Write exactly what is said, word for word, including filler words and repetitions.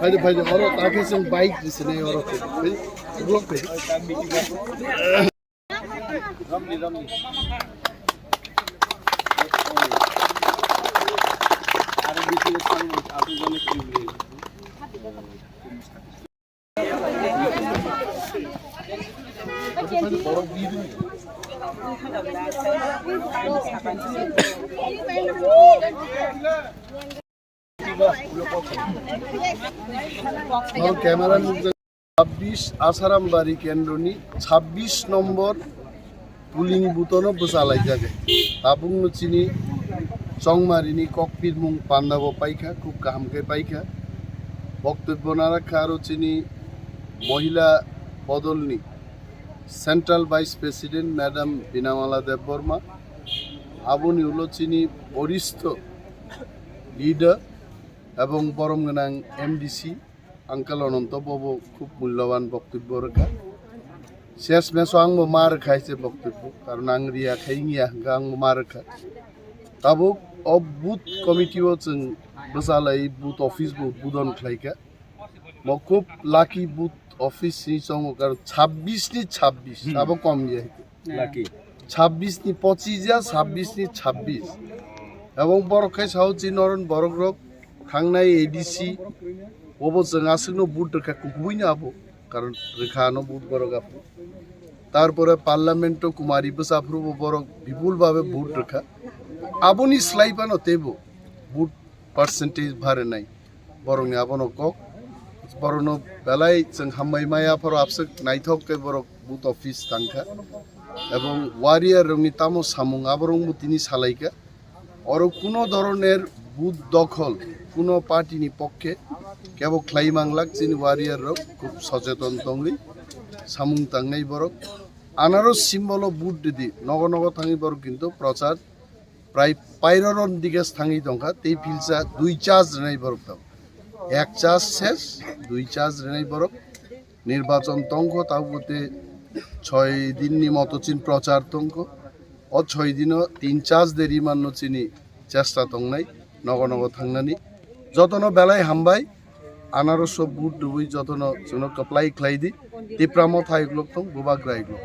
Phaidi, phaidi, oro takhe chwng bike risinai oro khe. Phai, vlog phai. Oro camera nukjak. Chabbish Asaram Bari kendroni chabbish nombor polling booth-ono bwchalaijak. Tabukno chini Chongmarini kokpirmung pandabo paikha, khub kaham khe paikha. Boktobyo narakha aro chini mohila bodolni Central Vice President Madam Binamala Debbarma, aboni ulo chini boristho leader ebong borom gwnang M D C Uncle Ananto bobo khub mulloban boktobyo rwkha. Ses meso angbo ma rwkha hai se boktobyo, karon ang riya khai wngya hwnkha angbo ma rwkha. Tabuk o booth committee o chwng bwchalai booth office bo budon khlaikha. Mo khub lucky booth office ni chongo, karon chabbish ni chabbish, abo kom ya. Lucky. Chabbish ni pochis ya, chabbish ni chabbish. Ebong borok khai sao chi noron borok rok thangnai A D C, obo chwng aswkno vote rwkha kukuino abo, karon rwkha ano vote borok abo. Tarpore parliament o Kumari bwsa phuru bo borok bipul babe vote rwkha. Aboni slai phano teibo vote percentage bare nai. Borokni abono kok. Borokno belai chwng hambai maya phoro abswk naithok khe borok booth office tangkha. Ebong warrior rokni tamo samung aborokbo tini salaikha. Oro kuno dhoroner booth dokhol, kuno party ni pokkhe kebo khlai manglak chini warrior rok khub socheton tongwi samung tangnai borok. Anaros symbol o booth ridi nogo nogo thangwi borok kintu prochar prai pairoron dige thangwi tongkha, tei philsa dui charge rwnai borok tong. Ek charge ses, dui charge rwnai borok. Nirbachon tongkho, tabuk tei choi din ni moto chin prochar tongkho. O choi dino tin charge de rimanno chini chesta tongnai, nogo nogo thangnani. Jotono belai hambai, anaroso vote rwui jotono chwngno kwplai khlai di. Tipra Motha iklok tong, Bubagra iklok.